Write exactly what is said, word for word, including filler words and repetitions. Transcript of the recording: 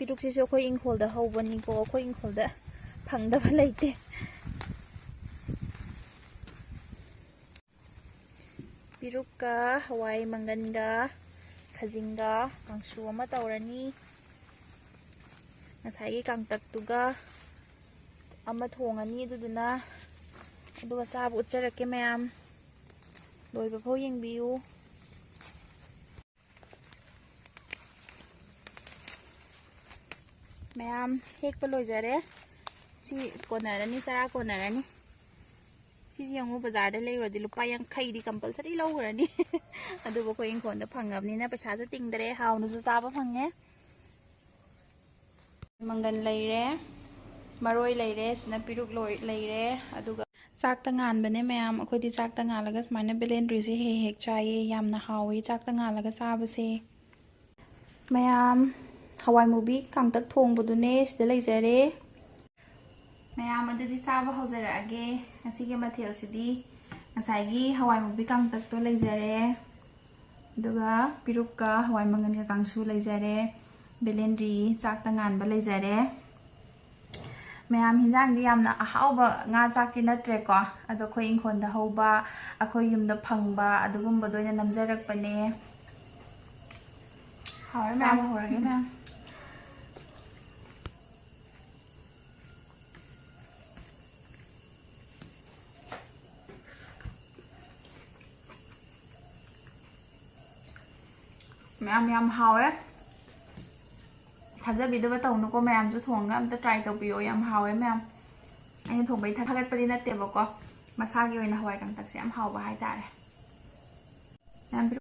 ꯄꯦꯔꯨꯛꯁꯤꯁꯨ ꯑꯩꯈꯣꯏ ꯏꯪꯈꯣꯜꯗ ꯍꯧꯕꯅꯤꯀꯣ, ꯑꯩꯈꯣꯏ ꯏꯪꯈꯣꯜꯗ ꯐꯪꯗꯕ ꯂꯩꯇꯦ꯫ ꯄꯦꯔꯨꯛꯀ ꯍꯋꯥꯏ ꯃꯪꯒꯟꯒ ꯈꯥꯖꯤꯡꯒ ꯀꯥꯡꯁꯨ ꯑꯃ ꯇꯧꯔꯅꯤ꯫ ꯉꯁꯥꯏꯒꯤ ꯀꯥꯡꯇꯛꯇꯨꯒ ꯑꯃ ꯊꯣꯡꯉꯅꯤ꯫ ꯑꯗꯨꯗꯨꯅ ꯑꯗꯨꯒ ꯆꯥꯕ ꯎꯠꯆꯔꯛꯀꯦ ꯃꯌꯥꯝ, ꯂꯣꯏꯕ ꯐꯥꯎ ꯌꯦꯡꯕꯤꯌꯨ꯫ ꯃꯌꯥꯝ ꯍꯦꯛꯄ ꯂꯣꯏꯖꯔꯦ꯫ ꯁꯤ ꯀꯣꯟꯅꯔꯅꯤ, ꯆꯔꯥ ꯀꯣꯟꯅꯔꯅꯤ꯫ ꯁꯤꯁꯤ ꯌꯦꯡꯉꯨ, ꯕꯖꯥꯔꯗ ꯂꯩꯔꯨꯔꯗꯤ ꯂꯨꯄꯥ ꯌꯥꯡꯈꯩꯗꯤ compulsory ꯂꯧꯈ꯭ꯔꯅꯤ꯫ ꯑꯗꯨꯕꯨ ꯑꯩꯈꯣꯏ ꯏꯪꯈꯣꯜꯗ ꯐꯪꯉꯕꯅꯤꯅ ꯄꯩꯁꯥꯁꯨ ꯇꯤꯡꯗ꯭ꯔꯦ, ꯍꯥꯎꯅꯁꯨ ꯆꯥꯕ ꯐꯪꯉꯦ꯫ ꯃꯪꯒꯟ ꯂꯩꯔꯦ, ꯃꯔꯣꯏ ꯂꯩꯔꯦ, ꯁꯤꯅ ꯄꯦꯔꯨꯛ ꯂꯣꯏ-, ꯂꯩꯔꯦ, ꯑꯗꯨꯒ ꯆꯥꯛꯇ ꯉꯥꯟꯕꯅꯦ ꯃꯌꯥꯝ꯫ ꯑꯩꯈꯣꯏꯗꯤ ꯆꯥꯛꯇ ꯉꯥꯜꯂꯒ ꯁꯨꯃꯥꯏꯅ ꯕꯦꯂꯦꯟꯗ꯭ꯔꯤꯁꯦ ꯍꯦꯛ ꯍꯦꯛ ꯆꯥꯏꯌꯦ, ꯌꯥꯝꯅ ꯍꯥꯎꯋꯤ ꯆꯥꯛꯇ ꯉꯥꯜꯂꯒ ꯆꯥꯕꯁꯦ꯫ ꯃꯌꯥꯝ, ꯍꯋꯥꯏ ꯃꯨꯕꯤ ꯀꯥꯡꯇꯛ ꯊꯣꯡꯕꯗꯨꯅꯦ ꯁꯤꯗ ꯂꯩꯖꯔꯦ꯫ ꯃꯌꯥꯝ, ꯑꯗꯨꯗꯤ ꯆꯥꯕ ꯍꯧꯖꯔꯛꯑꯒꯦ꯫ ꯉꯁꯤꯒꯤ ꯃꯊꯦꯜꯁꯤꯗꯤ ꯉꯁꯥꯏꯒꯤ ꯍꯋꯥꯏ ꯃꯨꯕꯤ ꯀꯥꯡꯇꯛꯇꯣ ꯂꯩꯖꯔꯦ, ꯑꯗꯨꯒ ꯄꯦꯔꯨꯛꯀ ꯍꯋꯥꯏ ꯃꯪꯒꯟꯒ ꯀꯥꯡꯁꯨ ꯂꯩꯖꯔꯦ, ꯕꯦꯂꯦꯟꯗ꯭ꯔꯤ ꯆꯥꯛꯇ ꯉꯥꯟꯕ ꯂꯩꯖꯔꯦ꯫ ꯃꯌꯥꯝ, ꯍꯤꯟꯖꯥꯡꯗꯤ ꯌꯥꯝꯅ ꯑꯍꯥꯎꯕ, ꯉꯥ ꯆꯥꯛꯇꯤ ꯅꯠꯇ꯭ꯔꯦꯀꯣ, ꯑꯗꯣ ꯑꯩꯈꯣꯏ ꯏꯪꯈꯣꯜꯗ ꯍꯧꯕ, ꯑꯩꯈꯣꯏ ꯌꯨꯝꯗ ꯐꯪꯕ ꯑꯗꯨꯒꯨꯝꯕꯗꯣ ꯑꯣꯏꯅ ꯅꯝꯖꯔꯛꯄꯅꯦ꯫ ꯍꯥꯎꯔꯦ ꯃꯌꯥꯝ꯫ ꯆꯥꯕ ꯍꯧꯔꯒꯦ ꯃꯌꯥꯝ꯫ ꯃꯌꯥꯝ, ꯌꯥꯝ ꯍꯥꯎꯋꯦ꯫ ꯊꯥꯖꯕꯤꯗꯕ ꯇꯧꯅꯨꯀꯣ ꯃꯌꯥꯝꯁꯨ, ꯊꯣꯡꯉꯒ ꯑꯝꯇ try ꯇꯧꯕꯤꯌꯣ꯫ ꯌꯥꯝ ꯍꯥꯎꯋꯦ ꯃꯌꯥꯝ꯫ ꯑꯩꯅ ꯊꯣꯡꯕꯩ ꯊꯥꯒꯠꯄꯗꯤ ꯅꯠꯇꯦꯕꯀꯣ, ꯃꯁꯥꯒꯤ ꯑꯣꯏꯅ ꯍꯋꯥꯏ ꯀꯥꯡꯇꯛꯁꯦ ꯌꯥꯝ ꯍꯥꯎꯕ ꯍꯥꯏꯇꯥꯔꯦ꯫ ꯃꯌꯥꯝ,